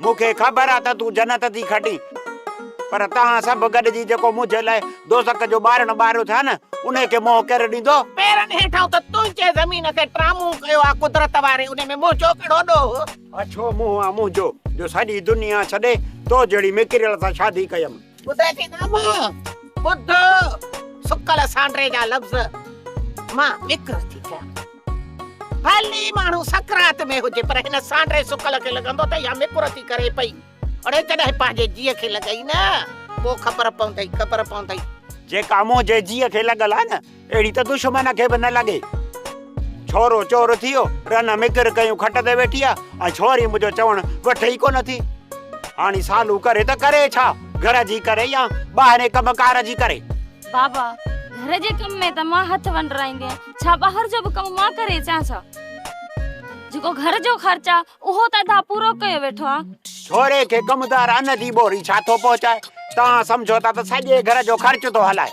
مون کي خبر آ ته تون جنت ٿي کٽين، پر توهان سڀ گڏجي جيڪو منهنجي لاء دوزخ جو ٻارڻ ٻاريو ٿا نه، انهي کي منهن ڪير ڏيندو؟ پيرن هيٺان ته تنهنجي زمين کي ٽرامون ڪيو آ قدرت واري، انهي ۾ منهنجو ڪهڙو ڏوهه؟ اڇو منهن آ منهنجو، جو سڄي دنيا ڇڏي تو جهڙي مڪريل سان شادي ڪيم. ٻڌين ٿي نه امان، ٻڌ سڪل سانڊري جا لفظ، مان مڪر ٿي ٿيان. ڀلي ماڻهو سڪرات ۾ هجي پر هن سانڊري سڪل کي لڳندو ته اها مڪر ٿي ڪري پئي. اڙي جڏهن پنهنجي جيء کي لڳئي نه پوء خبر پوندئي، خبر پوندئي. جيڪا منهنجي جيء کي لڳل آهي نه اهڙي ته دشمن کي به نه لڳي. ڇورو چور ٿي ويو، رن مڪر ڪيون کٽ تي ويٺي آ ۽ ڇوري منهنجو چوڻ وٺي ئي ڪونه ٿي. هاڻي سالو ڪري ته ڪري ڇا؟ گهر جي ڪري يا ٻاهرين ڪم ڪار جي ڪري؟ بابا، گهر جي ڪم ۾ ته مان هٿ ونڊرائيندي آهيان، ڇا ٻاهر جو به ڪم مان ڪري اچان ڇا؟ جيڪو گهر جو خرچ آ، اهو ته ادا پورو ڪيو ويٺو آ. ڇوري کي ڪمدار ان جي ٻوري ڇا ٿو پهچائي؟ توهان سمجهو ٿا ته سڄي گهر جو خرچ ٿو هلائي.